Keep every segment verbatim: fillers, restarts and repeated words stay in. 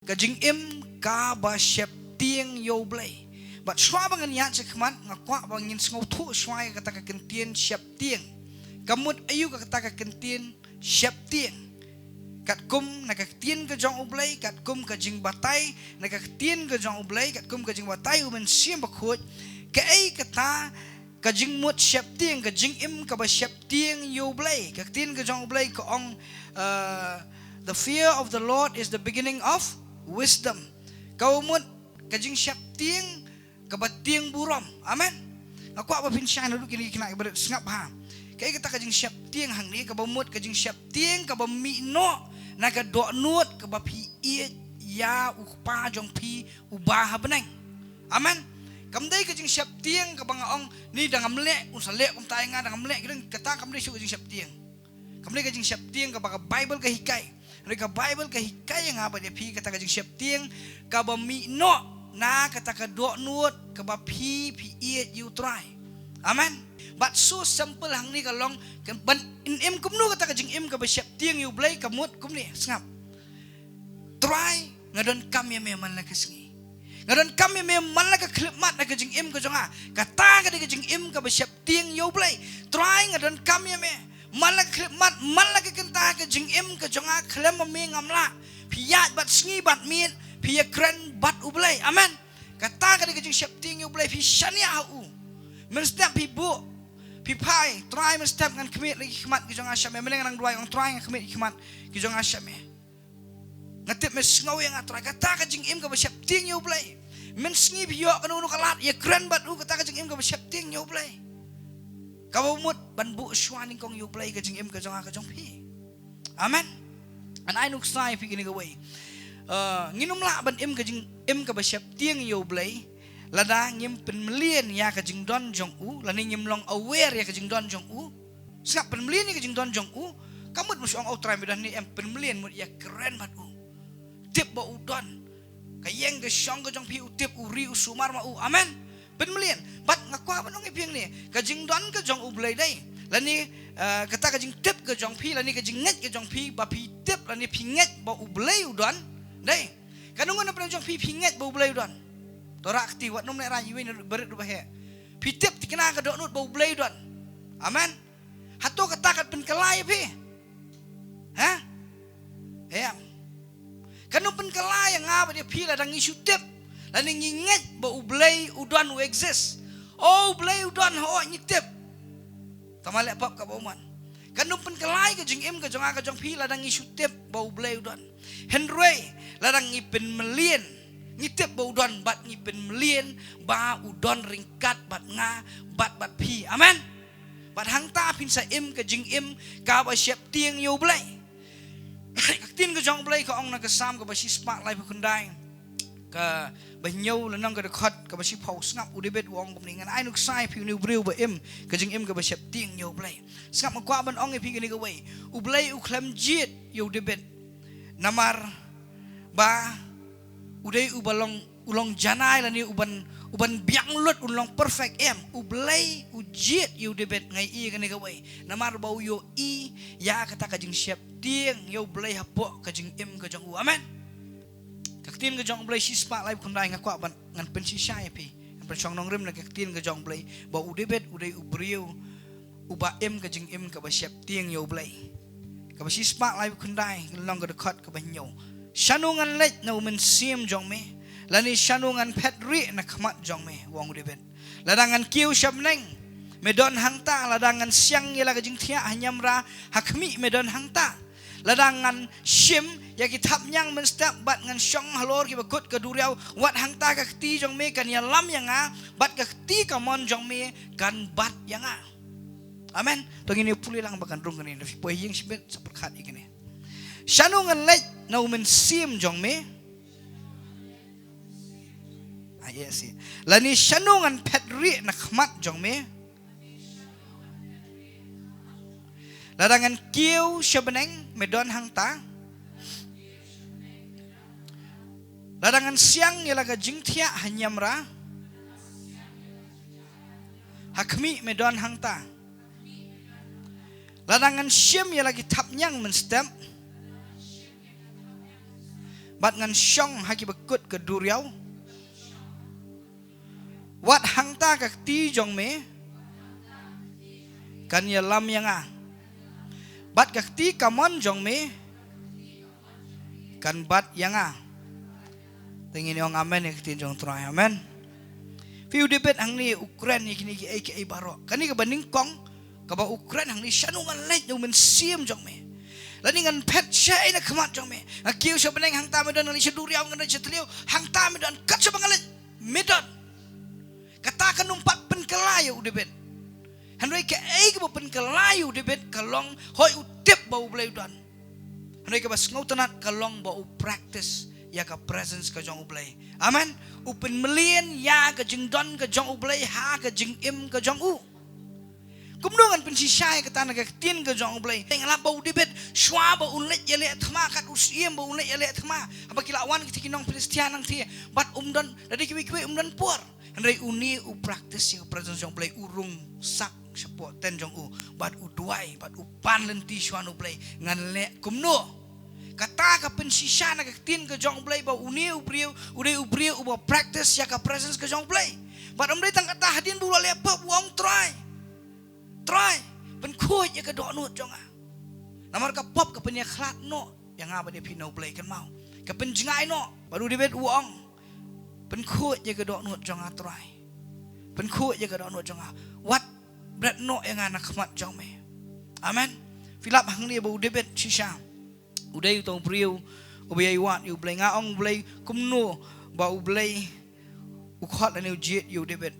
Ka jingim kaba sheptieng ïa U Blei. Bad shuwa ba ngan ïaid sha khmat, nga kwah ba ngin sngewthuh shuwa ïa kata ka kyntien sheptieng. Ka mut aïu kata ka kyntien sheptieng? Katkum na ka ktien ka jong U Blei, katkum ka jingbatai na ka ktien ka jong U Blei, katkum ka jingbatai U Mynsiem Bakhuid, kaei kata ka jingmut sheptieng, ka jingim kaba sheptieng ïa U Blei? Ka ktien ka jong U Blei ka ong, uh, "The fear of the Lord is the beginning of wisdom." Kaba mut ka jingsheptieng kaba tieng burom. Amen. Nga kwah ba phin shai naduh kine ki khynnah kiba rit, sngap ha. Kaei kata ka jingsheptieng hangne? Kaba mut ka jingsheptieng kaba mih noh na ka dohnud kaba phi ïeit ïa U Kpa jong phi uba ha bneng. Amen. Kam dei ka jingsheptieng kaba nga ong, ni da ngam leh un sa leh kumta ïa nga, da ngam leh, kata kam dei shuh ka jingsheptieng. Kam dei ka jingsheptieng kaba ka Baibl ka hikai. Hynrei ka Baibl ka hikai ïa nga bad ïa phi kata ka jingsheptieng kaba mih noh na kata ka dohnud kaba phi, phi ïeit ïa U Trai. Amen. Bad so simple hangne ka long, ka ban im kumno kata ka jingim kaba sheptieng ïa U Blei? Ka mut kumne, sngap. Trai, nga donkam ïa me man la ka sngi. Nga donkam ïa me man la ka khyllipmat na ka jingim ka jong nga. Kata ka dei ka jingim kaba sheptieng ïa U Blei. Trai, nga donkam ïa me man la ka khyllipmat, man la ka kynta ka jingim ka jong nga, khlem ma me ngam lah. Phi ïaid bad sngi bad miet, phi ïakren bad U Blei. Amen. Kata ka dei ka jingsheptieng ïa U Blei, phi shaniah ha U. Mynstep phi buh, phi phai, Trai, mynstep ngan khmih la ki khmat ki jong nga sha me. Mynne nga nang duwai, ong, Trai, ngan khmih ki khmat ki jong nga sha me. Nga tip me sngew ïa nga, Trai. Kata ka jingim kaba sheptieng ïa U Blei. Mynsngi phi ïoh kano kano ka lad, ïakren bad U, kata ka jingim kaba sheptieng ïa U Blei. Kaba mut ban buh shuwa nyngkong ïa U Blei ka jingim ka jong nga ka jong phi. Amen. Ngan ai nuksa ïa phi kane kawei. Eh, ngin ym lah ban im ka jingim kaba sheptieng ïa U Blei lada ngim pynmlien ïa ka jingdon jong U, lane ngim long aware ïa ka jingdon jong U. Sngap, pynmlien ïa ka jingdon jong U. Ka mut, mut shu ong, "O Trai, me don hangne," em, pynmlien mut ïakren bad U. Tip ba U don. Ka ïeng ka shong ka jong phi U tip, U ri, U sumar ma U. Amen. Pynmlien. Bad nga kwah ban ong ïa phi hangne, ka jingdon ka jong U Blei dei, lane, eh, kata ka jingtip ka jong phi, lane ka jingngeit ka jong phi, ba phi tip lane phi ngeit ba U Blei u don, dei. Ka nongwan na pdeng jong phi, phi ngeit ba U Blei u don. To rah kti, wat nym lehrain, iwei na barit ruh ba heh. Phi tip thikna ka dohnud ba U Blei u don. Amen. Hato kata kan pynkylla ïa phi? Ha? Em. Kan ym pynkylla ïa nga bad ïa phi lada ngi shu tip, lane ngi ngeit ba U Blei u don, u exist. O, U Blei u don, hooid ngi tip. Tangba leh pop kaba u mon. Kan ym pynkylla ïa ka jingim ka jong nga ka jong phi lada ngi shu tip ba U Blei u don. Hynrei lada ngi pynmlien, ngi tip ba u don bad ngi pynmlien ba u don ryngkat bad nga bad bad phi. Amen. Bad hangta phin sa im ka jingim kaba sheptieng ïa U Blei. Ka ktien ka jong U Blei ka ong na ka Salm kaba shispah laiphew khyndai, kaba hynñiew lynnong ka dkhot kaba shiphew, sngap, u David u ong kumne, ngan ai nuksa ïa phi une u briew ba im ka jingim kaba sheptieng ïa U Blei. Sngap, nga kwah ban ong ïa phi kane kawei. U Blei u khlem jied ïa u David. Namar ba u dei uba long, u long janai lane uban, uban biang lut, un long perfect, em. U Blei u jied ïa u David, nga ïohi ïa kane kawei. Namar ba u ïohi ïa kata ka jingsheptieng ïa U Blei hapoh ka jingim ka jong u. Amen. Ka ktien ka jong U Blei shispah laiphew khyndai, nga kwah ban, ngan pynshisha ïa phi. Ngan pynshong nongrim na ka ktien ka jong U Blei ba u David u dei u briew uba im ka jingim kaba sheptieng ïa U Blei. Kaba shispah laiphew khyndai, lynnong ka dkhot kaba hynñiew. Shano ngan leit na u mynsiem jong me, lane shano ngan phet rieh na khmat jong me, u ong u David. Lada ngan kiew sha bneng, me don hangta, lada ngan siang ïa la ka jingthiah ha niamra, ha khmih me don hangta. Lada ngan shim ïa ki thapniang mynstep bad ngan shong halor kiba kut ka duriaw, wat hangta ka kti jong me kan ïalam ïa nga, bad ka kti kamon jong me kan bat ïa nga. Amen. To ngin ïa pule lang ba kan rung kane, lada phi poi ha ïing shibit sa pyrkhat ïa kane. Shano ngan leit na u mynsiem jong me? Ah, yes, yes. Lane shano ngan phet rieh na khmat jong me? Lada ngan kiew sha bneng, me don hangta. Lada ngan siang ïa la ka jingthiah ha niamra, ha khmih me don hangta. Lada ngan shim ïa la ki thapniang mynstep, Bad ngan shong ha ki bakut ka duriaw. Wat hangta ka kti jong me kan ïalam ïa nga. Bad ka kti kamon jong me kan bat ïa nga. Te ngin ong amen ïa ka ktien jong u Trai. Amen. Phi, u David hangne u kren ïa kine kiei kiei baroh. Kane kaba nyngkong, kaba u kren hangne, shano ngan leit da u mynsiem jong me. Lane ngan phet shaei na khmat jong me. Nga kiew sha bneng, hangta me don, nga leit sha duriaw, nga leit sha tliaw, hangta me don, kat shaba nga leit me don. Kata kan ym pat pynkylla ïa u David. Hynrei kaei kaba pynkylla ïa u David ka long, hooid u tip ba U Blei u don. Hynrei kaba sngewtynnat ka long ba u practice ïa ka presence ka jong U Blei. Amen. U pynmlien ïa ka jingdon ka jong U Blei ha ka jingim ka jong u. Kumno ngan pynshisha ïa kata na ka ktien ka jong U Blei? Te nga lap ba u David, shuwa ba un leit ïaleh thma, kat u siem ba un leit ïaleh thma, haba ki la wan kita ki nong Philistia nangta, bad um don, lada kiwei kiwei um don por. Hynrei une u practice ïa ka presence jong U Blei, u rung sak shapoh tent jong u, bad u duwai, bad u pan lynti shuwa na U Blei, ngan leh kumno. Kata ka pynshisha na ka ktien ka jong U Blei ba une u briew u dei u briew uba practice ïa ka presence ka jong U Blei. Bad ym dei tang kata, hadien ba u la leh pop u ong, Trai, Trai, pynkhuid ïa ka dohnud jong nga. Namar ka pop ka pynïakhlad noh ïa nga bad ïa phi na U Blei, kynmaw. Ka pynjngai noh. Bad u David u ong, pynkhuid ïa ka dohnud jong nga, Trai. Pynkhuid ïa ka dohnud jong nga. Wat bret noh ïa nga na khmat jong me. Amen. Phi lap hangne ba u David shisha u dei uta u briew uba ïai wad ïa U Blei. Nga ong, U Blei, kumno ba U Blei u khot lane u jied ïa u David?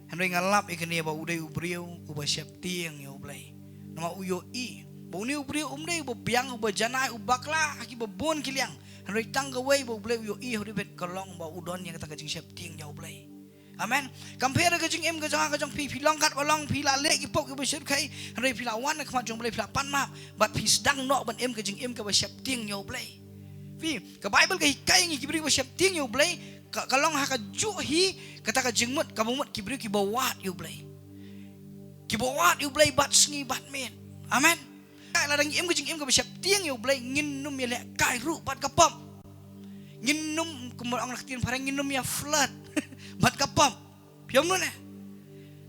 Hynrei nga lap ïa kane ba u dei u briew uba sheptieng ïa U Blei. Namar u ïohi ba une u briew um dei uba biang, uba janai, uba bakla ha kiba bun ki liang. Hynrei tang kawei ba U Blei u ïohi ha u David ka long ba u don ïa kata ka jingsheptieng ïa U Blei. Amen. Kam pher ka jingim ka jong nga ka jong phi, phi long katba long, phi la leh ki pop kiba shyrkhei, hynrei phi la wan na khmat jong U Blei, phi la pan map, bad phi sdang noh ban im ka jingim kaba sheptieng ïa U Blei. Phi, ka Baibl ka hikai ïa ngi ki briew ba sheptieng ïa U Blei, ka, ka long ha kajuh hi kata ka jingmut, kaba mut ki briew kiba wad ïa U Blei. Kiba wad ïa U Blei bad sngi bad miet. Amen. Lada ngi im ka jingim kaba sheptieng ïa U Blei, ngin ym ïalehkai ruh bad ka pop. Ngin ym, kumba ong na ka ktien phareng, ngin ym ïa flirt bad ka pop. Phi ong kumno ne?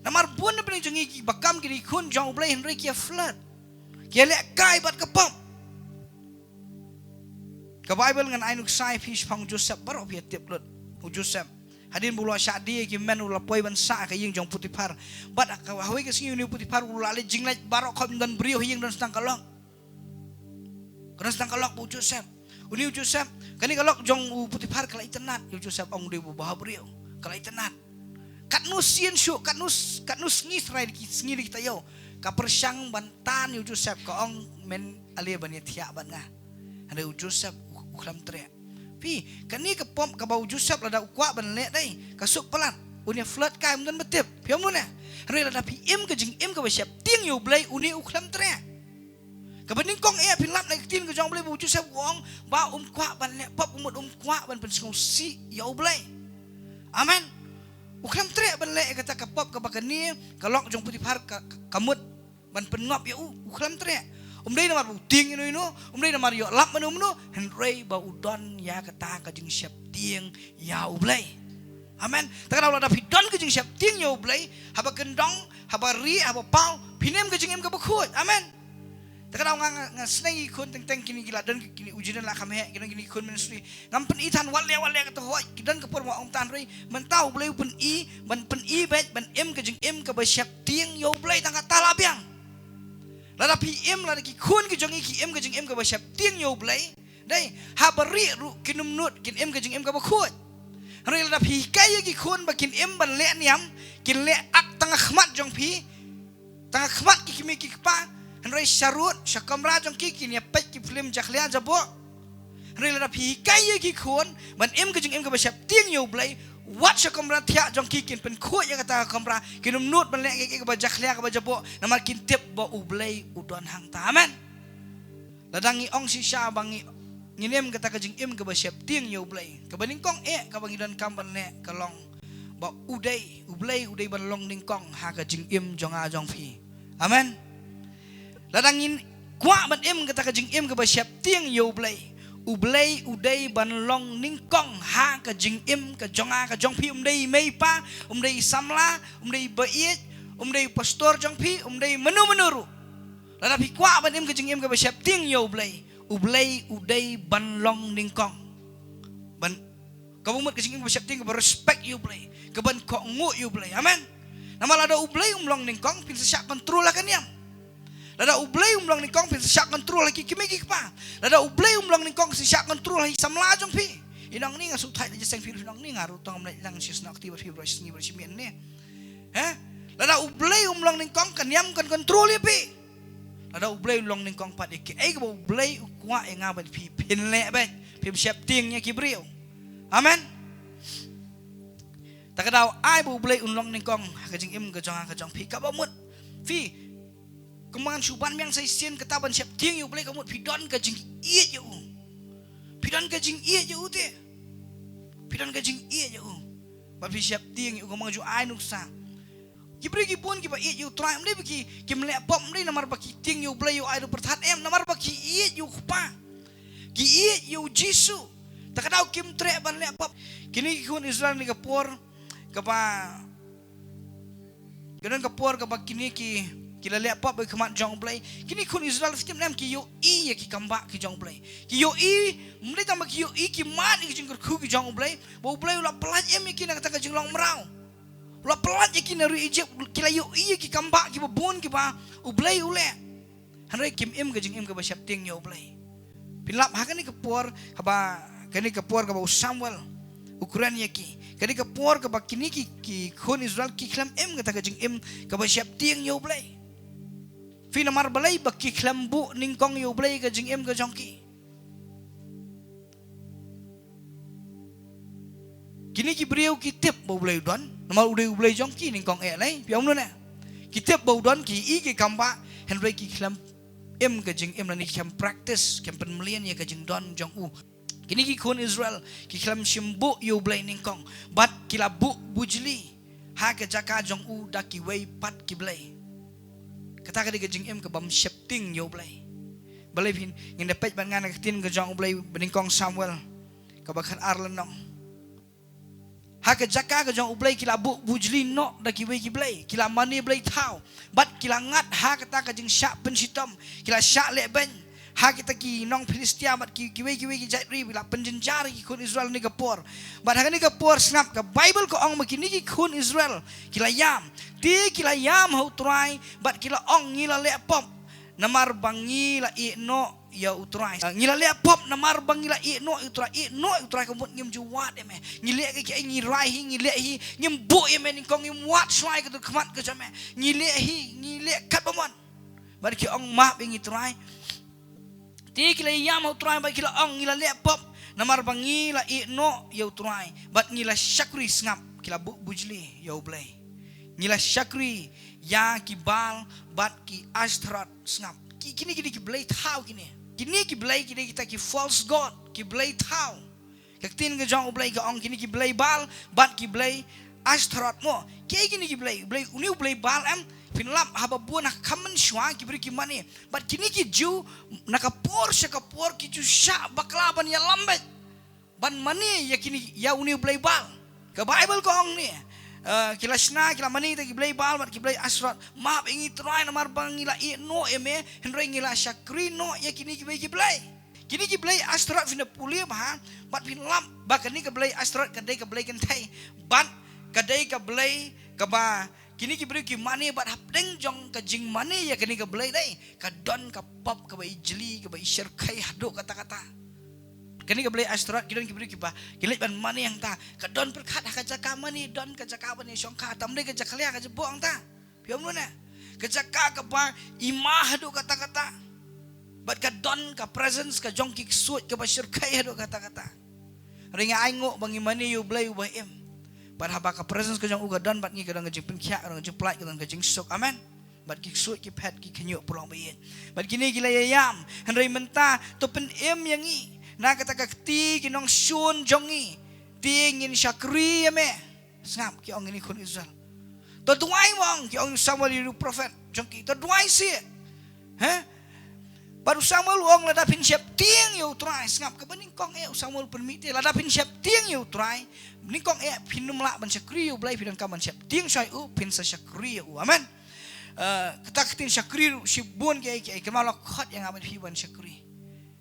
Namar bun na pdeng jong ngi kiba kam ki dei khun jong U Blei hynrei ki ïa flirt. Ki ïalehkai bad ka pop. Ka Baibl ngan ai nuksa ïa phi shaphang u Joseph, baroh phi ïa tip lut. U Joseph, hadien ba u la shah die ïa ki hynmen, u la poi ban sah ha ka ïing jong u Potiphar. Bad ha ka, hawei ka sngi une u Potiphar u la leit jingleit baroh, khop ym don briew ha ïing, don sa tang ka lok. Ka don sa tang ka lok bad u Joseph. Une u Joseph, kane ka lok jong u Potiphar ka la itynnad ïa u Joseph, ong u dei uba bhabriew. Ka la itynnad. Katno sien shuh, katno s-, katno sngi, trai, da ki sngi da ki taïew, ka pyrshang ban tan ïa u Joseph, ka ong, men ale ban ïathiah bad nga. Hynrei u Joseph u, u khlem treh. Phi, kane ka pop kaba u Joseph lada u kwah ban leh dei, ka suk palat. Un ïa flirt kai, ym don ba tip. Phi ong kumno ne? Hynrei lada phi im ka jingim kaba sheptieng ïa U Blei, une u khlem treh. Kaba nyngkong eh, phin lap na ka ktien ka jong U Blei ba u Joseph u ong ba um kwah ban leh pop, ka mut um kwah ban pynsngewsih ïa U Blei. Amen. U khlem treh ban leh ïa kata ka pop kaba kane ka lok jong u Potiphar ka, ka, ka mut ban pynngop ïa u, u khlem treh. Um dei namar ba u tieng ïa uno uno, um dei namar ïoh lap mano mano, hynrei ba u don ïa kata ka jingsheptieng ïa U Blei. Amen. Te kata lada phi don ka jingsheptieng ïa U Blei, haba kyndong, haba rieh, haba paw, phin im ka jingim kaba khuid. Amen. Te kata nga, nga, nga sneng ïa ki khun teng teng kine ki la don, kine u Jiden la kham heh, ki don kine ki khun ministry. Ngam pyni than wat leh wat leh, kata hooid, ki don ka por ba ong than, hynrei mynta U Blei u pyni ban pyni beit ban im ka jingim kaba sheptieng ïa U Blei, tang kata la biang. Lada phi im, lada ki khun ki jong ngi ki im ka jingim kaba sheptieng ïa U Blei, dei, haba rieh ruh kin ym nud, kin im ka jingim kaba khuid. Hynrei lada phi hikai ïa ki khun ba kin im ban leh niam, kin leh ak tang ha khmat jong phi, tang ha khmat ki kmie ki kpa, hynrei sharud sha kamra jong ki kin ïa peit ki phlim jakhlia jaboh. Hynrei lada phi hikai ïa ki khun ban im ka jingim kaba sheptieng ïa U Blei, wat sha kamra thiah jong ki kin pynkhuid ïa kata ka kamra, kin ym nud ban leh ïa ka kaba jakhlia kaba jaboh, namar kin tip ba U Blei u don hangta. Amen. Lada ngi ong shisha ba ngi, ngin im kata ka jingim kaba sheptieng ïa U Blei, kaba nyngkong eh kaba ngi donkam ban leh ka long ba u dei, U Blei u dei ban long nyngkong ha ka jingim jong nga jong phi. Amen. Lada ngin kwah ban im kata ka jingim kaba sheptieng ïa U Blei, U Blei u dei ban long nyngkong ha ka jingim ka jong nga ka jong phi, um dei i mei i pa, um dei i samla, um dei i baieit, um dei i pastor jong phi, um dei mano mano ruh. Lada phi kwah ban im ka jingim kaba sheptieng ïa U Blei, U Blei u dei ban long nyngkong. Ban, kaba mut ka jingim kaba sheptieng kaba respect ïa U Blei, kaban kohnguh ïa U Blei. Amen. Namar lada U Blei um long nyngkong, phin sa shah control ha ka niam. Lada U Blei um long nyngkong, phin sa shah control ha ki kmie ki kpa. Lada U Blei um long nyngkong, phin sa shah control ha ki samla jong phi. I nongni nga shu thait da jingïaseng phi, i nongni nga ruh tang mlei lang shi snoh kti bad phi bad shi sngi bad shi miet ne. He? Lada U Blei um long nyngkong, ka niam kan control ïa phi. Lada U Blei u long nyngkong pat, ïa kiei kaba U Blei u kwah ïa nga bad phi, phin leh beit, phim sheptieng ïa ki briew. Amen. Ta ka daw ai ba U Blei un long nyngkong ha ka jingim ka jong nga ka jong phi, kaba mut phi, kumne shu ban biang sa shisien kata ban sheptieng ïa U Blei, ka mut phi don ka jingïeit ïa u. Phi don ka jingïeit ïa u te. Phi don ka jingïeit ïa u. Ba phi sheptieng ïa u, kumne ju ai nuksa. Ki briew ki bun kiba ïeit ïa U Trai, ym dei ba ki, kim leh pop, ym dei namar ba ki tieng ïa U Blei, ïa u ai da pyrthat, em, namar ba ki ïeit ïa U Kpa. Ki ïeit ïa U Jisu. Ta ka daw kim treh ban leh pop. Kine ki khun Israel kane ka por kaba, ka don ka por kaba kine ki, ki la leh pop ha khmat jong U Blei. Kine ki khun Israel shisien em ki ïohi ïa ki kambah ki jong U Blei. Ki ïohi, ym dei tang ba ki ïohi, ki mad ïa ki jingkyrkhu ki jong U Blei. Ba U Blei u la pyllait em ïa ki na kata ka jinglong mraw. U la pyllait ïa ki na ri Ijipt, ki la ïohi ïa ki kambah kiba bun kiba U Blei u leh. Hynrei kim im ka jingim kaba sheptieng ïa U Blei. Phin lap ha kane ka por, haba, kane ka por kaba u Samuel u kren ïa ki. Kane ka por kaba kine ki, ki khun Israel ki khlem im kata ka jingim kaba sheptieng ïa U Blei. Phi, namar balei? Ba ki khlem buh nyngkong ïa U Blei ha ka jingim ka jong ki. Kine ki briew ki tip ba U Blei u don, namar u dei U Blei jong ki nyngkong eh lei, phi ong mano ne? Ki tip ba u don, ki ïohi ki kambah, hynrei ki khlem im ka jingim lane ki khlem practice, khlem pynmlien ïa ka jingdon jong u. Kine ki khun Israel ki khlem shim buh ïa U Blei nyngkong, bad ki la buh bujli ha ka jaka jong u da kiwei pat ki blei. Kata ka dei ka jingim kabym sheptieng ïa U Blei. Balei phin, ngin da peit bad nga na ka ktien ka jong U Blei, ba nyngkong Samuel kaba khatar lynnong. Ha ka jaka ka jong U Blei ki la buh bujli noh da kiwei ki blei, ki la mane blei thaw, bad ki la ngat ha kata ka jingshah pynshitom, ki la shah lehbeiñ ha kita ki nong Philistia bad ki, kiwei kiwei ki jait ri, ki la pynjynjar ïa ki khun Israel ha kane ka por. Bad ha kane ka por sngap, ka Baibl ka ong ba kine ki khun Israel ki la ïam. Te ki la ïam ha U Trai bad ki la ong, ngi la leh pop namar ba ngi la ïeh noh ïa U Trai. Ah, ngi la leh pop namar ba ngi la ïeh noh ïa U Trai. Ïeh noh ïa U Trai ka mut ngim ju wad ïa me. Ngi leh ka, ka, ngi rai hi, ngi leh hi, ngim buh ïa me nyngkong, ngim wad shuwa ïa ka dur khmat ka jong me. Ngi leh hi, ngi leh katba mon. Bad ki ong, map ïa ngi Trai. Te ki la ïam ha U Trai bad ki la ong, ngi la leh pop namar ba ngi la ïeh noh ïa U Trai bad ngi la shakri, sngap, ki la buh bujli ïa U Blei. Ngi la shakri ïa ki Baal bad ki Ashtaroth, sngap. Ki, kine ki dei ki blei thaw kine. Kine ki blei ki dei kita ki false god, ki blei thaw. Ka ktien ka jong U Blei ka ong kine ki blei Baal bad ki blei Ashtaroth mo. Kiei kine ki blei? U Blei, une U Blei Baal em, phin lap haba bun ha ka kham mynshuwa ki briew ki mane. Bad kine ki Jiw na ka por sha ka por ki ju shah bakla ban ïalam beit, ban mane ïa kine, ïa une U Blei Baal. Ka Baibl ka ong ne, eh, ki la shna, ki la mane ïa ki blei Baal bad ki blei Ashtaroth. Map ïa ngi Trai namar ba ngi la ïeh noh ïa me, hynrei ngi la shakri noh ïa kine kiwei ki blei. Kine ki blei Ashtaroth phin da pule bha, bad phin lap ba kane ka blei Ashtaroth ka dei ka blei kynthei, bad ka dei ka blei kaba kine ki briew ki mane, bad hapdeng jong ka jingmane ïa kane ka blei dei ka don ka pop kaba i jli, kaba i shyrkhei haduh katta katta. Kane ka blei Ashtaroth, ki don ki briew kiba ki leit ban mane hangta. Ka don pyrkhat ha ka jaka mane, don ka jaka ban ïashongkha, tam dei ka jaka leh ka jubok hangta. Phi ong mano ne? Ka jaka kaba i ma haduh katta katta. Bad ka don ka presence ka jong ki ksuid kaba shyrkhei haduh katta katta. Hynrei nga ainguh ba ngi mane ïa U Blei uba im. Bad haba ka presence ka jong u ka don bad ngi, ka don ka jingpynkhiah, ka don ka jingpyllait, ka don ka jingsuk. Amen. Bad ki ksuid ki phet, ki khynñiuh pynlong ba ïeit. Bad kine ki la ïa ïam. Hynrei mynta to pynim ïa ngi na kata ka kti ki nongshun jong ngi. Te ngin shakri ïa me. Sngap, ki ong kine ki khun Israel. To duwai mo, ong, ki ong Samuel ïa u prophet jong ki. To duwai seh. He? Bad u Samuel u ong, lada phin sheptieng ïa u Trai, sngap kaba nyngkong eh u Samuel u pynmih te, lada phin sheptieng ïa u Trai, nyngkong eh phin ym lah ban shakri ïa u Blei, phi donkam ban sheptieng shuwa ïa u, phin sa shakri ïa u. Amen. Eh, kata ka ktien shakri ruh shibun kiei kiei, kynmaw la khot ïa nga bad phi ban shakri.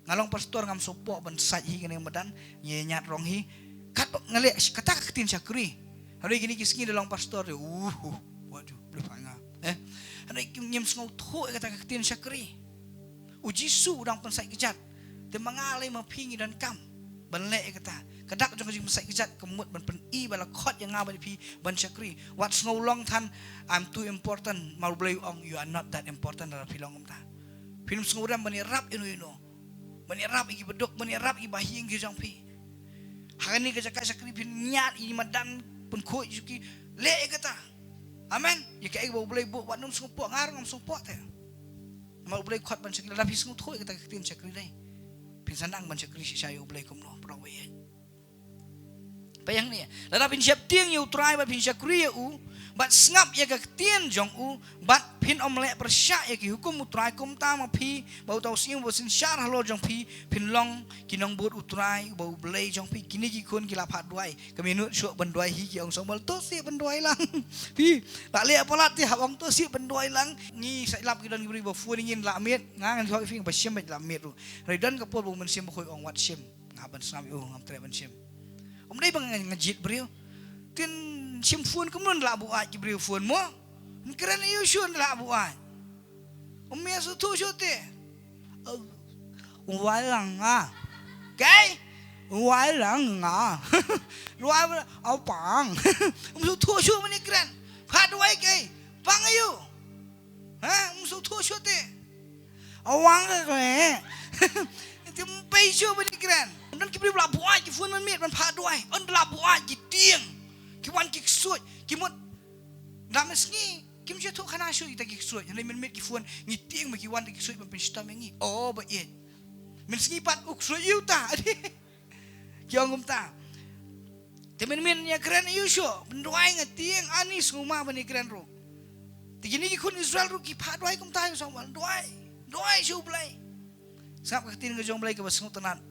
Nga long pastor ngam sngewpoh ban sait hi kane ka madan, ngi ñiad rong hi. Katba nga leh kata ka ktien shakri. Hynrei kine ki sngi da long pastor te, uh, uh, wadu, blei pha nga. Eh, hynrei ngim sngewthuh ïa kata ka ktien shakri. U Jisu u dang pynsait kjat. Te ma nga lei ma phi ngi donkam ban leh ïa kata. Ka dak jong ka jingpynsait kjat ka mut ban pyni ba la khot ïa nga bad phi ban shakri. Wat sngew long than I'm too important. Ma u Blei u ong, you are not that important, lada phi long kumta. Phin ym sngewrem ban ïarap ïano ïano. Ban ïarap ïa ki baduk, ban ïarap ïa ki bahaïing ki jong phi. Ha kane ka jaka shakri phin ñiad ïa ki madan, pynkhuid ïa ki, leh ïa kata. Amen. Ïa kaei ba u Blei buh, wat nym sngewpoh, nga ruh ngam sngewpoh te. Namar u Blei u khot ban shakri, lada phi sngewthuh ïa kata ka ktien shakri dei, phin sa nang ban shakri shisha ïa u Blei kumno, paralok ba ïeit. Peit hangne, lada phin sheptieng ïa u Trai bad phin shakri ïa u, bad sngap ïa ka ktien jong u, bad phin ym leh pyrshah ïa ki hukum u Trai, kumta ma phi bad uta u syiem uba synshar halor jong phi, phin long ki nongbud u Trai uba u Blei jong phi. Kine ki khun ki la phah duwai. Ka minot shuh ban duwai hi ki ong Samuel, to sih ban duwai lang. Phi la leh palat te hap ong to sih ban duwai lang. Ngi sa lap ki don ki briew ba phone ngin lah miet. Nga ngan ïoh phi ba shim ba lah miet ruh. Hynrei don ka por ba u Mynsiem Bakhuid u ong wat shim. Nga ban sngap ïa u, ngam treh ban shim. Ym dei ba nga, nga jied briew. Tin shim phone kumno, lah buaid ki briew phone mo. Kren ïa u shuh lah buaid. Ym ïa sngewthuh shuh te. Wai lang nga. Kai? Wai lang nga. Wai lang, au pang. Ym sngewthuh shuh mane kren. Phah duwai kai. Pang aïu. Ha, ym sngewthuh shuh te. Awang ka kre. Te ym pei shuh ba dei kren. Don ki briew ba la buaid ki phone mynmiet ban phah duwai. Ynda la buaid ki tieng. Ki wan ki ksuid. Ki mut. Da mynsngi kim shu thuh khana shuh ita ki ksuid. Hynrei mynmiet ki phone ngi tieng ba ki wan da ki ksuid ban pynshitom ïa ngi. Oh, ba ïeit. Mynsngi pat u ksuid ïa uta. Ki ong kumta. Te mynmiet ïa kren ïa u shuh, pynduwai nga tieng ani sngewma ban ïa kren ruh. Te kine ki khun Israel ruh ki phah duwai kumta ïa u Samuel, duwai, duwai sha u Blei. Sngap ka ktien ka jong u Blei kaba sngewtynnat.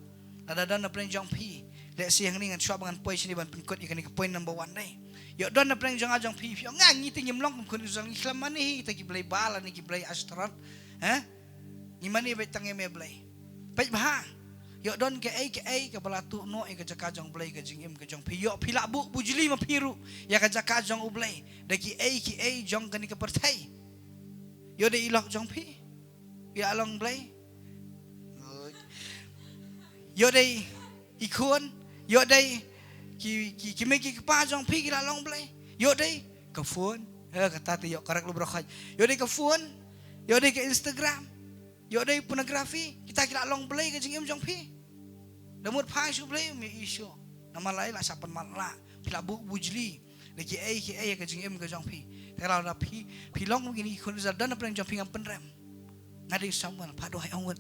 Lada don na pdeng jong phi, lehse hangne ngan shuwa ba ngan poi shane ban pynkut ïa kane ka point number one dei. Ïoh don na pdeng jong nga jong phi, phi ong nga ngi te ngim long kum khun Israel, ngi khlem mane hi kita ki blei Baal ne ki blei Ashtoreth. Heh? Ngi mane beit tang ïa me Blei. Peit bha. Ïoh don kaei kaei kaba la tuh noh ïa ka jaka jong u Blei, ka jingim ka jong phi. Ïoh phi la buh bujli ma phi ruh ïa ka jaka jong u Blei da kiei kiei jong kane ka pyrthei. Ïoh dei i lok jong phi, i la long Blei. Ïoh dei i khun, ïoh dei ki, ki, ki mei ki kpa jong phi ki la long Blei. Ïoh dei ka phone. Eh, kata te ïoh ka rek lu bro khaj. Ïoh dei ka phone. Ïoh dei ka Instagram. Ïoh dei pornography, kita ki la long blei ka jingim jong phi. Da mut phai sha u Blei, ym ïohi shuh. Namar lai la sa pynmat lah. Phi la buh bujli da kiei kiei ka jingim ka jong phi. Te lada phi, phi long kine ki khun Israel, don na pdeng jong phi, ngam pynrem. Nga dei Samuel, phah duwai ong wut.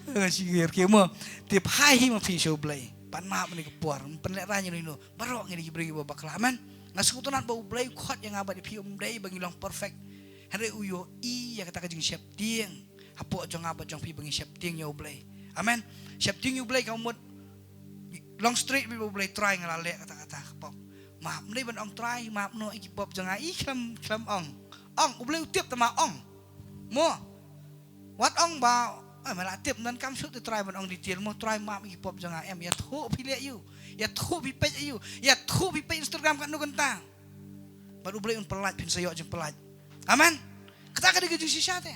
Nga shu ngiar ki mo. Te phai hi ma phi sha u Blei. Pan map mynne ka por, ym pynlehrain ïano ïano. Baroh ngi dei ki briew kiba bakla, amen. Nga sngewtynnat ba u Blei u khot ïa nga bad ïa phi, ym dei ba ngi long perfect. Hynrei u ïohi ïa kata ka jingsheptieng hapoh jong nga bad jong phi ba ngi sheptieng ïa u Blei. Amen. Sheptieng ïa u Blei ka mut long straight bad u Blei, Trai nga la leh kata kata ka pop. Map, ym dei ban ong Trai map noh ïa ki pop jong nga, i khlem, khlem ong. Ong, u Blei u tip, te ma ong. Mo. Wat ong ba, eh, me la tip, ym donkam shuh te Trai ban ong detail mo, Trai map ïa ki pop jong nga, em, ïathuh phi leh aïu, ïathuh phi peit aïu, ïathuh phi peit Instagram katno kynta. Bad u Blei un pyllait, phin sa ïoh jingpyllait. Amen. Kata ka dei ka jingshisha te.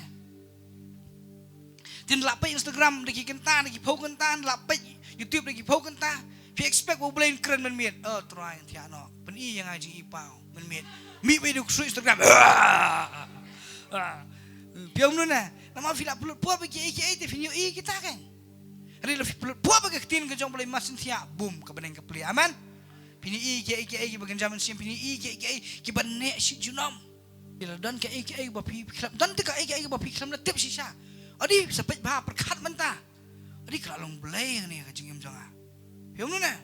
Te ynda la peit Instagram da ki kynta, da ki phew kynta, ynda la peit YouTube da ki phew kynta. Phi expect ba u Blei un kren mynmiet. Oh, Trai, thiah noh. Pyni ïa nga jingïohi paw mynmiet. Mih beit da u ksuid Instagram. Ah. Phi ong kumno ne? Namar phi la pynlut por bad kiei kiei te phin ïohi kita kein. Hynrei lada phi pynlut por bad ka ktien ka jong u Blei, mar shen thiah, bum, ka bneng ka plie. Amen. Phin ïohi kiei kiei kiba kynja mynsiem, phin ïohi kiei kiei kiba neh shi junom. Lada don kaei kaei ba phi khlem, don te kaei kaei ba phi khlem da tip shisha. Adi, sa peit bha, pyrkhat mynta. Adi, ka la long blei hangne ka jingim jong nga. Phi ong kumno ne?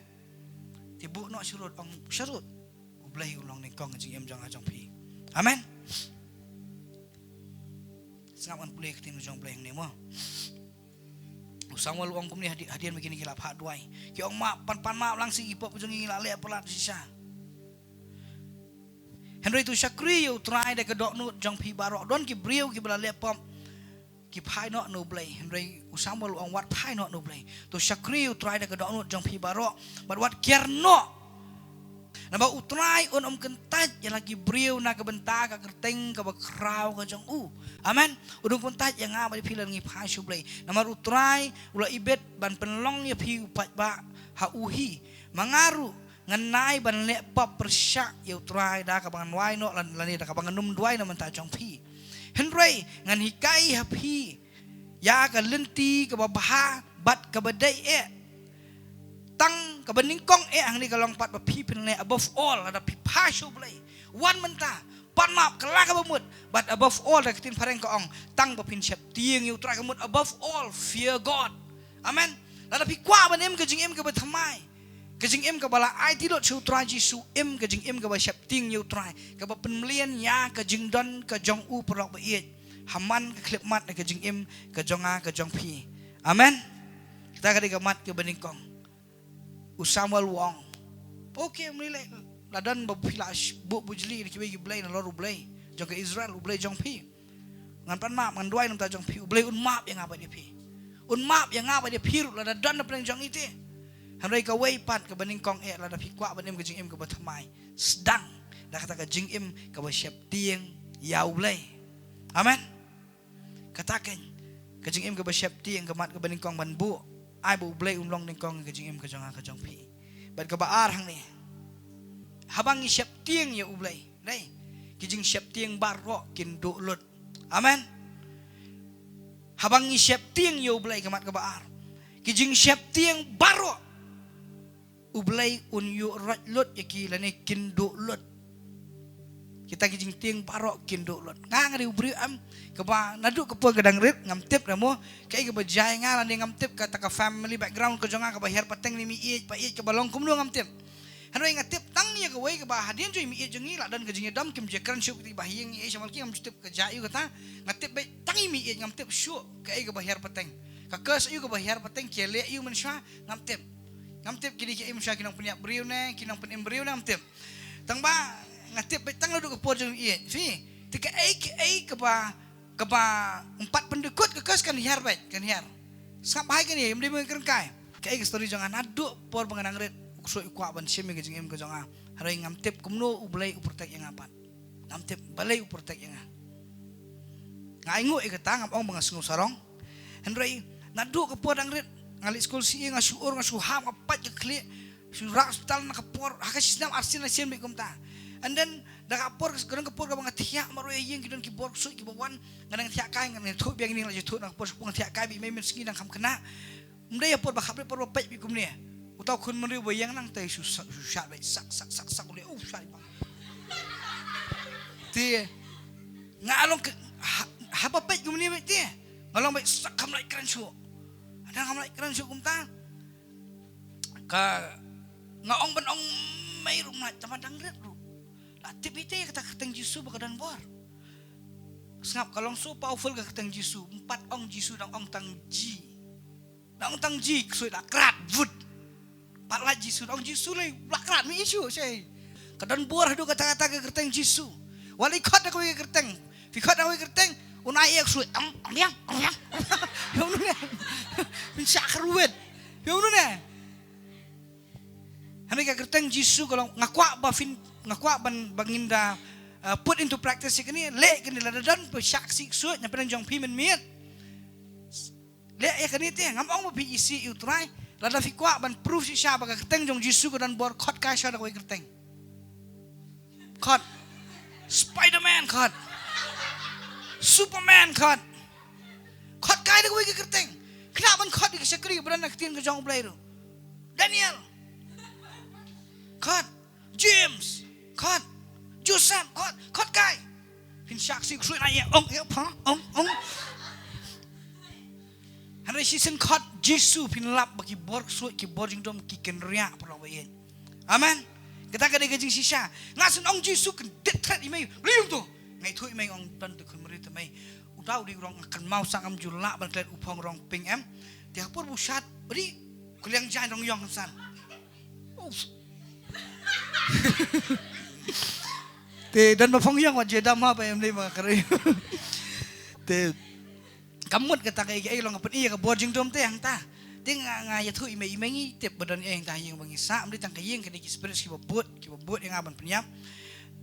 Te buh noh sharud, ong sharud. U Blei u long nyngkong ka jingim jong nga jong phi. Amen. Sngap ngan pule ka ktien ka jong U Blei hangne mo. U Samuel u ong kumne, hadi-, hadien ba kine ki la phah duwai. Ki ong map, pan, pan map lang sha ki pop jong ngi, ngi la leh palat shisha. Hynrei to shakri ïa U Trai da ka dohnud jong phi baroh. Don ki briew kiba la leh pop, ki phai noh na U Blei. Hynrei u Samuel u ong wat phai noh na U Blei. To shakri ïa U Trai da ka dohnud jong phi baroh. Bad wat kiar noh. Namar U Trai un ym kyntait ïa la ki briew na ka bynta ka kyrteng kaba khraw ka jong u. Amen. Un ym kyntait ïa nga bad ïa phi lada ngi phai sha U Blei. Namar U Trai u la ibit ban pynlong ïa phi u paidbah ha u hi. Ma nga ruh ngan nai ban leh pop pyrshah ïa U Trai da kaba ngan duwai noh lane, lane da kaba ngan ym duwai na bynta jong phi. Hynrei ngan hikai ha phi ïa ka lynti kaba bha bad kaba dei eh. Tang kaba nyngkong eh hangne ka long pat ba phi phin leh above all, lada phi phai sha U Blei. Wan mynta, pan map, kylla kaba mut, but above all, da ka ktien phareng ka ong, tang ba phin sheptieng ïa U Trai, ka mut above all, fear God. Amen. Lada phi kwah ban im ka jingim kaba thymmai, ka jingim kaba la aiti lut sha U Trai Jisu, im ka jingim kaba sheptieng ïa U Trai, kaba pynmlien ïa ka jingdon ka jong u, paralok ba ïeit, ha man ka khyllipmat na ka jingim ka jong nga ka jong phi. Amen. Kata ka dei ka mat kaba nyngkong. U Samuel u ong, okay, ym lei lei, la don ba phi la sh-, buh bujli na kiwei ki blei nalor U Blei jong ka Israel, U Blei jong phi. Ngan pan map, ngan duwai na bynta jong phi, U Blei un map ïa nga bad ïa phi. Un map ïa nga bad ïa phi ruh lada don na pdeng jong ngi te. Hynrei kawei pat kaba nyngkong eh, lada phi kwah ban im ka jingim kaba thymmai, sdang da kata ka jingim kaba sheptieng ïa U Blei. Amen. Kata keiñ, ka jingim kaba sheptieng, ka mat kaba nyngkong ban buh, ai ba U Blei un long nyngkong ka jingim ka jong nga ka jong phi. Bad kaba ar hangne, haba ngi sheptieng ïa U Blei, dei, ki jingsheptieng baroh kin duh lut. Amen. Haba ngi sheptieng ïa U Blei, ka mat kaba ar, ki jingsheptieng baroh U Blei un ïuh roit lut ïa ki lane kin duh lut. Kita ki jingtieng baroh kin duh lut. Nga, nga dei u briew, em, kaba naduh ka por ka dang rit ngam tip, dei mo, kaei kaba jia ïa nga lane ngam tip kata ka family background ka jong nga, kaba hiar pateng ne meiieit, ba ïeit kaba long kumno ngam tip. Hynrei nga tip tang ïa kawei kaba hadien jong i meiieit jong ngi la don ka jingïadom, kim ju kren shuh, kata ba ha ïing ngi ïeit shabar ki, ngam ju tip ka jia ïa u kata. Nga tip beit tang i meiieit, ngam tip shuh kaei kaba hiar pateng. Ka curse ïa u kaba hiar pateng, ki ïaleh ïa u mynshuwa, ngam tip. Ngam tip kine kiei mynshuwa ki nongpynïap briew ne ki nongpynim briew ne, ngam tip. Tang ba nga tip beit tang naduh ka por jong i meiieit. Phi, te kaei kaei kaba, kaba ym pat pyndykut, ka curse kan hiar beit, kan hiar. Sngap bha ïa kane, ym dei ba nga kren kai. Kaei ka story jong nga, naduh por ba nga dang rit, u ksuid u kwah ban shim ïa ka jingim ka jong nga. Hynrei ngam tip kumno U Blei u protect ïa nga pat. Ngam tip balei u protect ïa nga. Nga ainguh ïa kata, ngam ong ba nga sngew sarong. Hynrei naduh ka por dang rit, nga leit skul C E, nga shu ur, nga shu hap, nga pait ka khlieh, shu rah hospital na ka por, ha ka shi snem ar sien lai sien beit kumta. And then da ka por, ka don ka por kaba nga thiah marwei ha ïing, ki don ki bor ksuid kiba wan, nga dang thiah kai, nga dang thuh biang ïa ning, la ju thuh na ka por, shu pung thiah kai beit, mei mynsngi dang kham khynnah. Ym dei ha por ba khapkhreh, por ba peit beit kumne. Uta u khun bynriew ba ïeng nangta shu sa-, shu shad beit, sak sak sak sak, u leh, u shad beit. Te nga long ka, ha, haba peit kumne beit te nga long beit sak, kam lah kren shuh. Hynda ngam lah kren shuh kumta, ka, nga ong ban ong mei ruh ym lah, tang ba dang rit ruh. La tip ïa te kata ka kyrteng Jisu ba ka don bor. Sngap, ka long so powerful ka kyrteng Jisu. Ym pat ong Jisu, dang ong tang Ji. Dang ong tang Ji, ksuid la krat, vut. Pat lait Jisu, dang ong Jisu lei la krat, mih ïa shuh shei. Ka don bor haduh katta katta ka kyrteng Jisu. Wat lei khot da kawei ka kyrteng. Phi khot da kawei ka kyrteng, un ai ïa ka ksuid, ong, ong biang, ong biang, ong biang. Phin shah kyrwit. Phi ong ne? Hynrei ka kyrteng Jisu ka long, nga kwah ba phin, nga kwah ban, ba ngin da, uh, put into practice ïa kane, leh kane, lada don ba shah ksih ksuid na pdeng jong phi mynmiet. Leh ïa kane te, ngam ong ba phi isih ïa U Trai. Lada phi kwah ban proof shisha ba ka kyrteng jong Jisu ka don bor, khot kai shuwa da kawei ka kyrteng. Khot. Spider-Man, khot. Superman, khot. Khot kai da kawei ka kyrteng. Khnang ban khot ïa ki shakri ba don na ka ktien ka jong U Blei ruh. Daniel. Khot. James, khot. Joseph, khot, khot kai. Phin shah ksih ksuid, ai ïa, ong ïa, pha, ong, ong. Hynrei shisien khot Jisu, phin lap ba ki bor ksuid, ki bor jingdom ki kynriah, paralok ba ïeit. Amen. Kata ka dei ka jingshisha. Nga shu ong Jisu, kyndit thret ïa mei. Balei ong to? Nga ïathuh ïa mei, ong don te khun Maria te mei. Uta u dei u rong, kan mau sang am ju lah ban klet u phong rong pink em. Te ha por ba u shad, u dei, ka liang jaiñ rong ïong san. Te don ba phong ïong wat je dam ha ba em dei ma kare. Te ka mut kata ka, ka, ka long ka pyni ïa ka bor jingdum te hangta. Te nga, nga ïathuh ïa mei, ïa mei ngi tip ba don ïa hangta ïing ba ngi sah, ym dei tang ka ïing, ka dei ki spirits kiba bud, kiba bud ïa nga ban pynïap.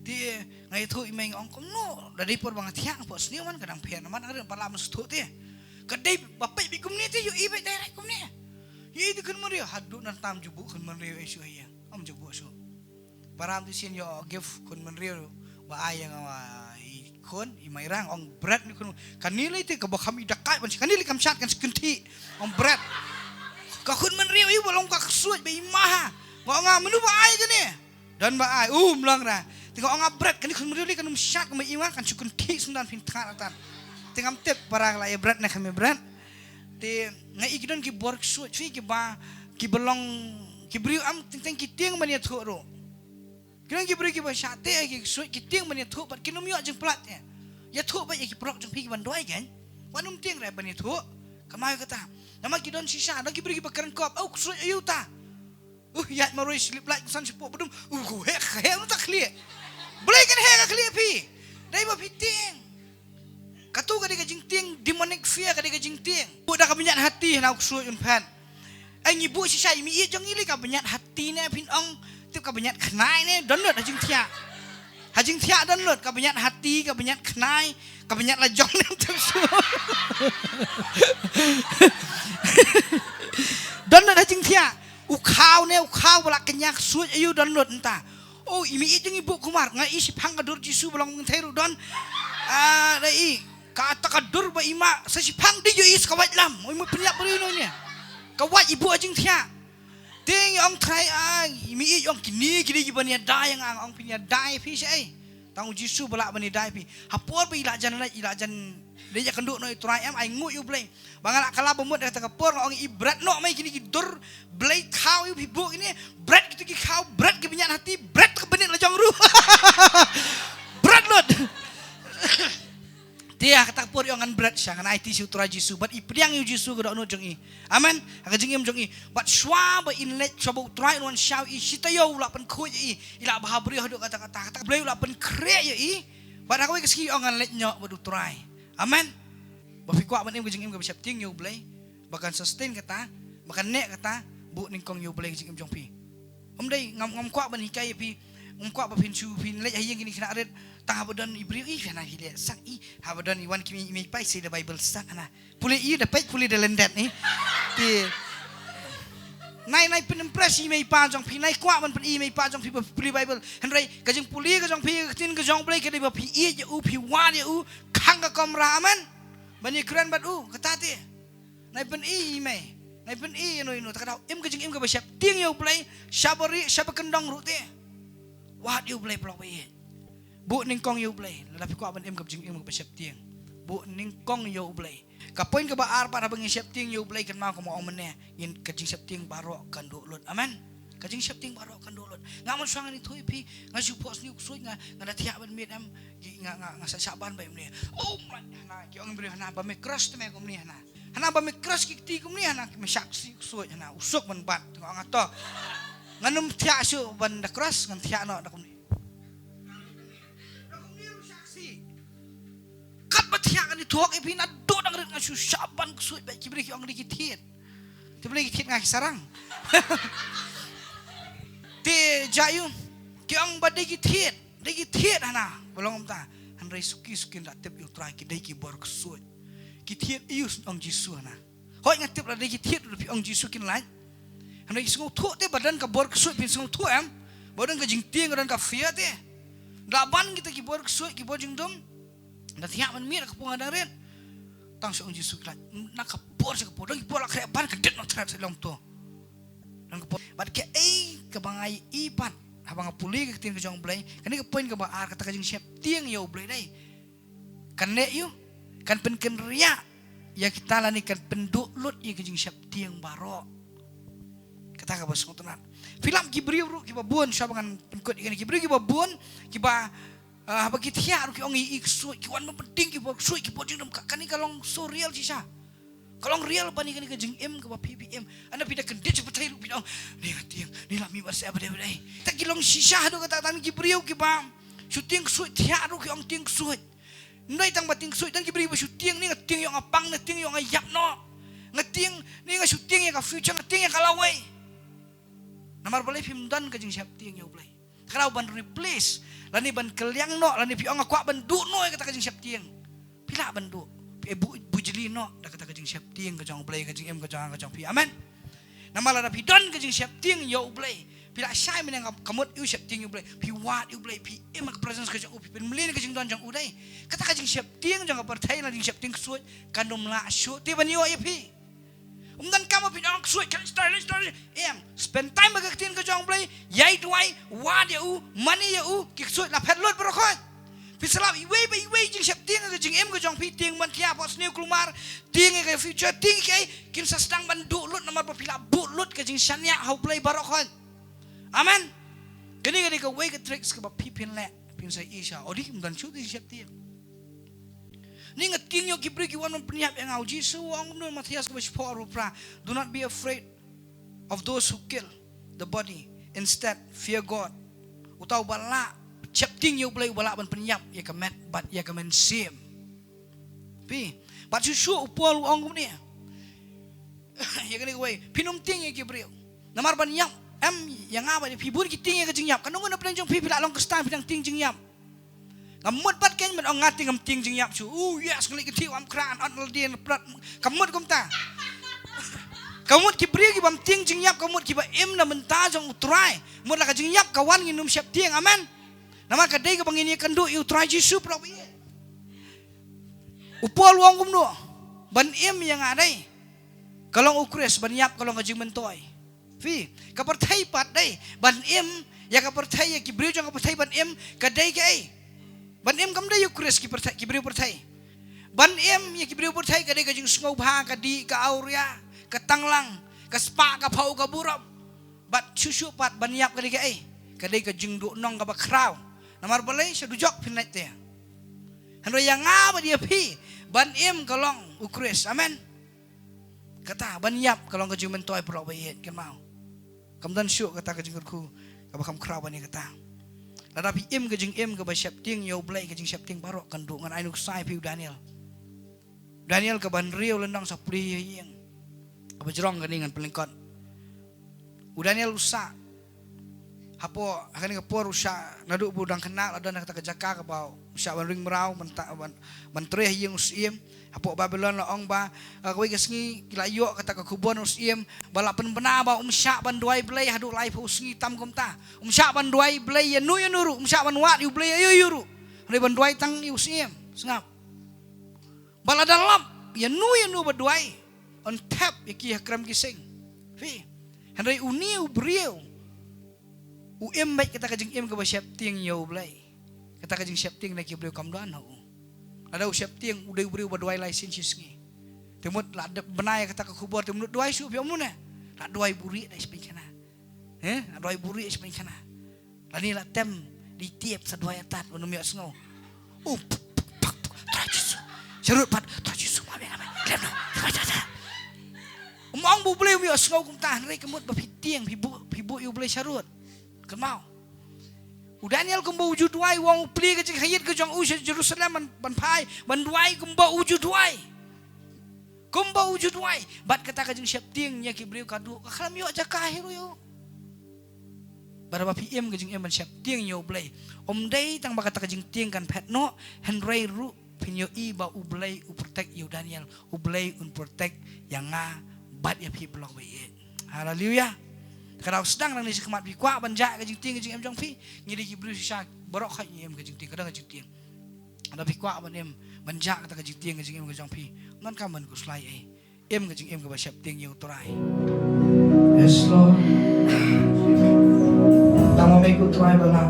Te nga ïathuh ïa mei, nga ong kumno, da dei por ba nga thiah nga poi sniew man ka dang pher, man ka dang pala man suthuh te. Ka dei ba peit beit kumne te, ïohi beit direct kumne. Ïohi te khun Maria, haduh nangta ym ju buh khun Maria ïa shuh ha ïing. Ym ju buh shuh. Param te sien ïoh gift khun Maria ruh ba ai ïa nga, i khun, i Mairang, ong bret ne khun. Kane lei te kaba kham i dakai ban, kane lei kam shad kan shu kynthih. Ong bret. Ka khun Maria i ba long ka ksuid ba i maha. Nga ong nga, mano ba ai kane? Don ba ai, um, long ra. Te nga ong nga bret, kane khun Maria lei kan ym shad kumba i wan, kan shu kynthih sngewdon, phin thngan atan. Te ngam tip para ka la ïa bret ne kham ïa bret. Te nga i ki don ki bor ksuid phi kiba, kiba long ki briew am teng teng ki tieng ban ïathuh ruh. Ki don ki briew kiba shah teh ki ksuid, ki tieng ban ïathuh bad kin ym ïoh jingpyllait te. Ïathuh beit ïa ki paralok jong phi ki ban duwai kein. Wat nym tieng re ban ïathuh. Ka mai kata. Namar ki don shisha, don ki briew kiba kren kop, "Oh, ksuid aïu ta?" Uh, ïaid marwei slip light san shapoh ba dum. Uh, ko heh, ka heh uta khlieh. Blei kan heh ka khlieh phi. Dei ba phi tieng. Katu ka dei ka jingtieng, demonic fear ka dei ka jingtieng. Buh da ka bniat hati hana u ksuid un phet. Ai ngi buh shisha, i mei ïeit jong ngi lei ka bniat hati ne phin ong, tip ka bniat khnai ne, don lut ha jingthiah. Ha jingthiah don lut, ka bniat hati, ka bniat khnai, ka bniat la jong ne, tip shuh. Don lut ha jingthiah. U khaw ne, u khaw ba la kñia ksuid aïu don lut nta. Oh, i mei ïeit jong ngi buh kumar, nga i shiphang ka dur Jisu ba long kynthei ruh don. Ah, da i, kata ka dur ba i ma, sa shiphang dei ïohi sa ka wait lam. Oi, mut pynïap briew no ne. Ka wait i buh ha jingthiah. Te ngi ong trai, ah, i mei ïeit ong kine, kine ki ban ïada ïa nga, ong phin ïada ïa phi shaei. Tang u Jisu ba lah ban ïada ïa phi. Ha por ba i la jan leit, i la jan leit ïakynduh noh ïa u Trai em, ai nguh ïa u Blei. Ba nga la kylla ba mut kata ka por nga ong i bret noh mei kine ki dur, Blei khaw ïa u phi buh kine, bret kito ki khaw, bret ki bniat hati, bret ka bniat la jong ruh. Bret lut. Te ha kata ka por i ong ngan bret sha, ngan aiti sha u Trai Jisu, bad i pdiang ïa u Jisu ka dohnud jong i. Amen. Ha ka jingim jong i. Bad shuwa ba in leit, shuwa ba u Trai un wan shaw ïa i, shi taïew u la pynkhuid ïa i, i la bha briew haduh katta katta, kata ka Blei u la pynkhreh ïa i. Bad ha kawei ka sngi i ong ngan leit noh bad u Trai. Amen. Ba phi kwah ban im ka jingim kaba sheptieng ïa u Blei, ba kan sustain kata, ba kan neh kata, buh nyngkong ïa u Blei ka jingim jong phi. Ym dei, ngam, ngam kwah ban hikai ïa phi, ngam kwah ba phin shu phin leit ha ïing kine ki khynnah rit, tang haba don i briew, ih, hana phi leh sak, ih, haba don i wan ki mei, mei pa, i sei da Bible sak hana. Pule i da peit, pule da lyndet ni. Te nai, nai pynimpress i mei pa jong phi, nai kwah ban pyn-i mei pa jong phi ba pule Bible. Hynrei ka jingpule ka jong phi ka ktien ka jong u Blei ka dei ba phi ïeit ïa u, phi wad ïa u, khang ka kamra, amen. Ban ïakren bad u, kata te. Nai pyn-i i mei, nai pyn-i ïano ïano, te ka dei im ka jingim kaba sheptieng ïa u Blei, shaba rieh, shaba kyndong ruh te. Wad ïa u Blei paralok ba ïeit. Buh nyngkong ïa u Blei, lada phi kwah ban im ka jingim kaba sheptieng. Buh nyngkong ïa u Blei. Ka point kaba ar pat, haba ngin sheptieng ïa u Blei, kynmaw kumba ong mynne, ngin, ka jingsheptieng baroh kan duh lut. Amen. Ka jingsheptieng baroh kan duh lut. Nga mon shuwa ngan ïathuh ïa phi, nga shu phohsniew ksuid, nga, nga da thiah ban miet em, ki, nga, nga, nga sa shah ban ba ïa mynne. Oh my, hana, ki ong briew hana, ba me crush te me kumne hana. Hana ba me crush ki kti kumne hana, ki me shah ksuid, ksuid hana, u suk ban bat, nga ong nga to. Ngan ym thiah shuh ban da crush, ngan thiah noh da kumne. Katba thiah kane thok ïa phi naduh dang rit nga shu shah ban ksuid bad ki briew ki ong dei ki thied. Te balei ki thied nga ki sarang. Te jia ïa u ki ong ba dei ki thied, dei ki thied hana. Ba long kumta. Hynrei suki suki ynda tip ïa u Trai ki dei ki bor ksuid. Ki thied ïa u, ong Jisu hana. Hooid nga tip lada dei ki thied ruh phi ong Jisu kin lait. Hynrei ki sngewthuh te ba don ka bor ksuid, phin sngewthuh em? Ba don ka jingtieng, don ka fear te. Da ban kita ki bor ksuid, ki bor jingdum. Da thiah ban miet ka pung hadang rit. Tang shu ong Jisu kin lait. Na ka por sha ka por, don ki por la khreh ban ka dit noh thret sha long to. Don ka por. Bad kaei kaba nga ïohi pat, haba nga pule ka ktien ka jong u Blei, kane ka point kaba ar, kata ka jingsheptieng ïa u Blei dei kan leh ïa u, kan pynkynriah ïa kita lane kan pynduh lut ïa ka jingsheptieng baroh. Kata kaba sngewtynnat. Phi lap ki briew ruh kiba bun, shuwa ba ngan pynkut ïa kane, ki briew kiba bun, kiba Ah, haba ki thiah ruh ki ong i, i ksuid, ki wan ban pynting ki bor ksuid, ki bor jingdum, ka, kane ka long so real shisha. Ka long real bad ïa kane ka jingim kaba phi phi im. Hynda phi da kyndit sha pyrthei ruh phi ong, ni nga tieng, ni la mih bad se ba dei ba dei. Te ki long shisha haduh katta tang ki briew kiba shu tieng ksuid, thiah ruh ki ong tieng ksuid. Ym dei tang ba tieng ksuid, tang ki briew ba shu tieng, ni nga tieng ïoh nga pang, ni tieng ïoh nga ïap noh. Nga tieng, ni nga shu tieng ïa ka future, nga tieng ïa ka lawei. Namar balei? Phim don ka jingsheptieng ïa U Blei. Kynmaw, ban replace lane ban kylliang noh lane phi ong nga kwah ban duh noh ïa kata ka jingsheptieng. Phi lah ban duh. Phi, eh, bu-, bujli noh da kata ka jingsheptieng ka jong U Blei, ka jingim ka jong, ka jong phi. Amen. Namar lada phi don ka jingsheptieng ïa U Blei, phi lah shai mynne ka mut ïa u sheptieng ïa U Blei. Phi wad ïa U Blei, phi im ha ka presence ka jong U, phi pynmlien ka jingdon jong U dei. Kata ka jingsheptieng jong ka pyrthei lane jingsheptieng ksuid kan ym lah shuh te ban ïoh ïa phi. Ym donkam ba phin ong ksuid, ksuid, ksuid, ksuid. Em, spend time bad ka ktien ka jong U Blei, ïai duwai, wad ïa U, mane ïa U, ki ksuid la phet lut baroh khoit. Phi sa lap iwei pa iwei jingsheptieng ka jingim ka jong phi, tieng ban thiah, pok sniew kulmar, tieng ïa ka future, tieng ïa kaei, kin sa sdang ban duh lut namar ba phi la buh lut ka jingshaniah ha U Blei baroh khoit. Amen. Kane ka dei kawei ka tricks kaba phi phin leh, phin sa ïohi sha, oh, dei, ym don shuh te jingsheptieng. Ni nga tieng ïa ki briew ki wan ban pynïap ïa nga. U Jisu u ong kumno, Mathaios kaba shiphew arphew phra, "Do not be afraid of those who kill the body. Instead, fear God." Uta uba lah sheptieng ïa U Blei uba lah ban pynïap ïa ka met bad ïa ka mynsiem. Phi, bad shuh shuh u Paul u ong kumne ïa kane kawei, phin ym tieng ïa ki briew. Namar ban ïap, em, ïa nga bad ïa phi bun ki tieng ïa ka jingïap. Katno ngut na pdeng jong phi phi lah long Khristan phi dang tieng jingïap. Nga mut pat kein ban ong nga te ngam tieng jingïap shuh. Oh yes, nga leit kynthih, ym khrah, ot lade na prat. Ka mut kumta. Ka mut ki briew ki bym tieng jingïap, ka mut kiba im na bynta jong U Trai. Mut la ka jingïap ka wan ngin ym sheptieng. Amen. Namar ka dei kaba ngin ïakynduh ïa U Trai Jisu paralok. U Paul u ong kumno? Ban im ïa nga dei ka long U Khrist, ban ïap ka long ka jingmyntoi. Phi, ka pyrthei pat dei ban im ïa ka pyrthei, ïa ki briew jong ka pyrthei ban im ka dei kaei? Ban im kam dei ïa U Khrist, ki pyrthei, ki briew pyrthei. Ban im ïa ki briew pyrthei ka dei ka jingsngewbha, ka dih, ka awria, ka tanglang, ka spah, ka phew, ka burom. Bad shuh shuh pat ban ïap ka dei kaei? Ka dei ka jingduhnong kaba khraw. Namar balei? Sha dujok phin leit te. Hynrei ïa nga bad ïa phi, ban im ka long U Khrist. Amen. Kata, ban ïap ka long ka jingmyntoi, paralok ba ïeit, kynmaw. Kam don shuh kata ka jingkyrkhu kaba kham khraw ban ïa kata. Lada phi im ka jingim kaba sheptieng ïa U Blei, ka jingsheptieng baroh kan duh. Ngan ai nuksa ïa phi u Daniel. Daniel kaba hynriew lynnong, sa plie ha ïing. Kaba jrong kane ngan pynlyngkot. U Daniel u sah hapoh, ha kane ka por u sah naduh ba u dang khynnah, la don ha kata ka jaka kaba u sah ban ring mraw, ban ta-, ban, ban trei ha ïing u syiem. Hapoh Babilon la ong ba, ah, kawei ka sngi ki la ïoh kata ka khubor na u syiem ba la pynbna ba um shah ban duwai Blei haduh laiphew sngi tam kumta. Um shah ban duwai Blei ïano ïano ruh, um shah ban wad ïa U Blei ïa ïano ïano ruh. Hynrei ban duwai tang ïa u syiem. Sngap. Ba lada lap ïano ïano ba duwai, yn thep ïa ki ha krem ki sing. Phi. Hynrei une u briew u im beit kata ka jingim kaba sheptieng ïa U Blei. Kata ka jingsheptieng na ki briew kam don ha u. Lada u sheptieng, u dei u briew ba duwai lai sien shi sngi. Te mut la dep bna ïa kata ka khubor, te mut duwai shuh, phi ong mut ne? La duwai buhrieh da shi pynkhana. Eh, la duwai buhrieh shi pynkhana. Lane la tem, dei tiep, sa duwai atat, ban ym ïohsngew. Um, puk, puk, puk, puk, Trai Jisu. Sharud pat, Trai Jisu, ma me, ma me. Khlem noh. Trai Jisu. Um ong ba U Blei um ïohsngew kumta, hynrei ka mut ba phi tieng, phi buh, phi buh ïa U Blei sharud. Kynmaw. U Daniel kumba u ju duwai, u ong u plie ka jingkhait ka jong u sha Jerusalem ban, ban phai, ban duwai kumba u ju duwai. Kumba u ju duwai. Bad kata ka jingsheptieng ïa ki briew ka duh, ka khlem ïoh jaka hi ruh ïa u. Bad haba phi im ka jingim ban sheptieng ïa U Blei, ym dei tang ba kata ka jingtieng kan phet noh, hynrei ruh phin ïohi ba U Blei u protect ïa u Daniel, U Blei un protect ïa nga bad ïa phi, paralok ba ïeit. Haleluya. Ka daw sdang nangne shakhmat, phi kwah ban jah ka jingtieng ka jingim jong phi, ngi dei ki briew shisha baroh khoit ngi im ka jingtieng, ka dang ka jingtieng. Lada phi kwah ban im, ban jah kata ka jingtieng ka jingim ka jong phi, ym donkam ban khuslai ei. Im ka jingim kaba sheptieng ïa U Trai. Yes, Lord. Tang ma me ko Trai ba lah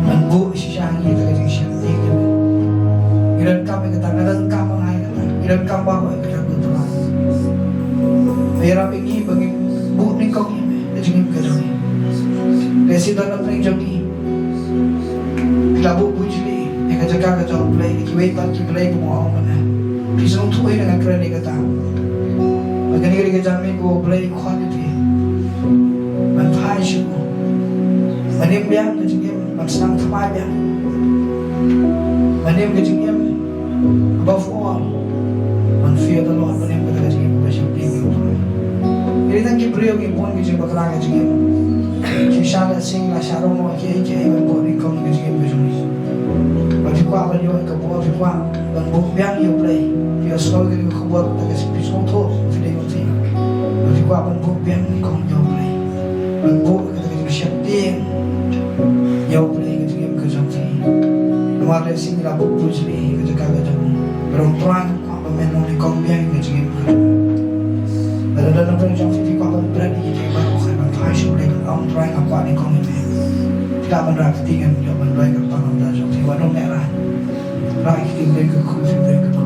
ban buh shisha ïa kata ka jingsheptieng ïa me. Ngi donkam ïa kata, ngi donkam ïa kata, ngi donkam ïa kata ko Trai. Ïarap ïa ngi ba ngin buh nyngkong ïa me ha ka jingim ka jong ngi. Lehse don na pdeng jong ngi Ki la buh bujli ïa ka jaka ka jong U Blei, kiwei pat ki blei kumno mynne. Phi sngewthuh hi, nga kren ïa kata. Ba kane ka dei ka janmiet kaba U Blei u khot ïa phi ban phai sha u. Ban im biang ka jingim, ban sdang thymmai biang. Ban im ka jingim, above all, ban fear the Lord, ban im kata ka jingim kaba sheptieng ïa U Blei. Ngi dei tang ki briew, ngi bun ki jingbakla ka jingim. Shisha la sing la sha rong ki ei ki ei ban buh nyngkong ka jingim ka jong ngi. Ba phi kwah ban ïoh ka bor, phi kwah ban buh biang ïa U Blei. Phi ïohsngew ïa ka khubor, ta ka phi sngewthuh phi dei u ti. Ba phi kwah ban buh biang nyngkong ïa U Blei. Ban buh ïa ka jingsheptieng ïa U Blei ka jingim ka jong phi. Namar lehse ngi la buh bujli ka jaka ka jong u. Ba dang Trai, kwah ba men long nyngkong biang ïa ka jingim ka jong u. Lada don na pdeng jong phi, phi kwah ban bret ïa ki baroh, ban phai sha U Blei ban ong, Trai, nga kwah nyngkong ïa me. Phi lah ban rah kti, ngan ïoh ban duwai kyrpang na bynta jong phi. Wat nym neh rah. Rah kti, Blei kyrkhu, Blei kyrkhu.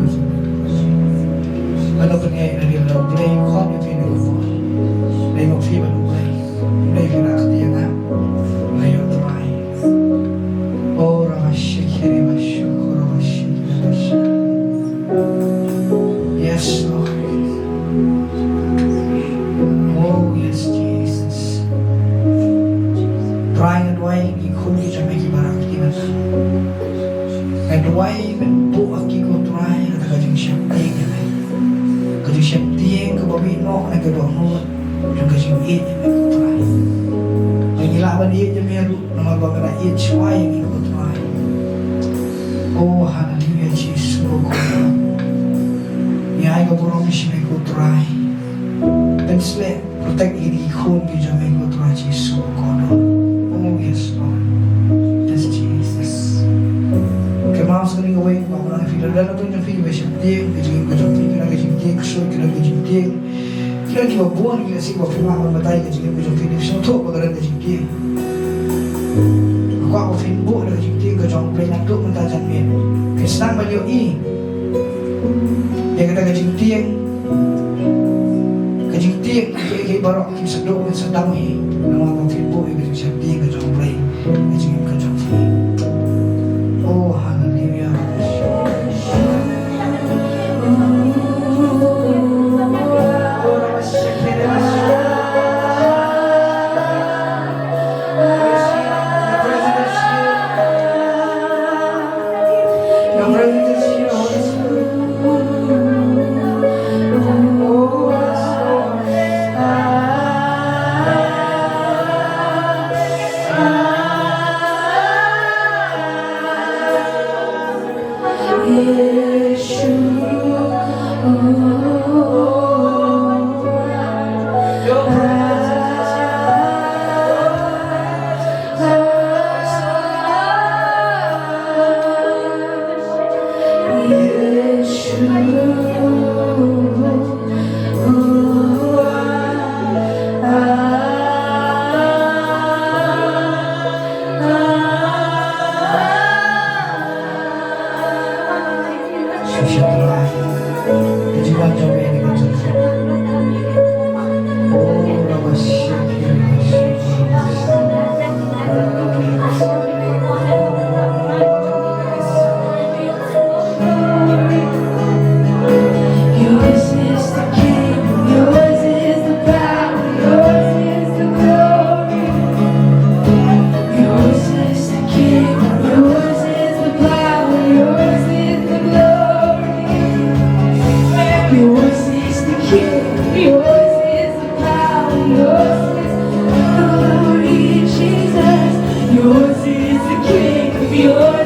Lada pynïaid na ri lada U Blei u khot ïa phi na ka por, dei ma phi bad U Blei. Blei, phi rah kti ïa nga. Nga ïoh trai. Oh, rabashikiri bashukuru bashikiri bashukuru. Yes, Lord. Oh, yes, Jesus. Trai, nga duwai ïa ki khun ki jong me kiba rah kti mynta. Nga duwai ban buh ha ki, ko Trai, kata ka jingsheptieng ïa me. Ka jingsheptieng kaba mih noh na ka dohnud jong ka jingïeit ïa me, ko Trai. Ba ngi lah ban ïeit ïa me ruh namar ba me la ïeit shuwa ïa ngi, ko Trai. Oh, haleluya, Jisu, ko Trai. Ngi ai ka burom sha me, ko Trai. Pynsleh, protect ïa ki khun ki jong me, ko Trai Jisu, ko Trai. Oh, yes, Lord. Yes, Jesus. Kynmaw sa kane kawei, ba ngi la phi, la don na pdeng jong phi kiba sheptieng, ka jingim ka jong phi, ka jingtieng ksuid, ka jingtieng. Ki don kiba bun, ki la sngewbha ban batai ka jingim ka jong phi, ki sngewthuh ba ka don ka jingtieng. Nga kwah ba phin buh da ka jingtieng ka jong phi naduh mynta janmiet. Phin sdang ban ïohi ïa kata ka jingtieng. Ka jingtieng, kiei kiei baroh ki sdang, ki sdang hi. Namar ba phin buh ïa ka jingsheptieng ka jong phi. Ka jingim ka jong phi. Oh, haleluya. Yours is the kingdom, yours is the power, yours is the glory. Yours is the kingdom, yours is the power, yours is the glory. Yours is the kingdom, yours is the power, yours is the glory, Jesus. Yours is the kingdom, yours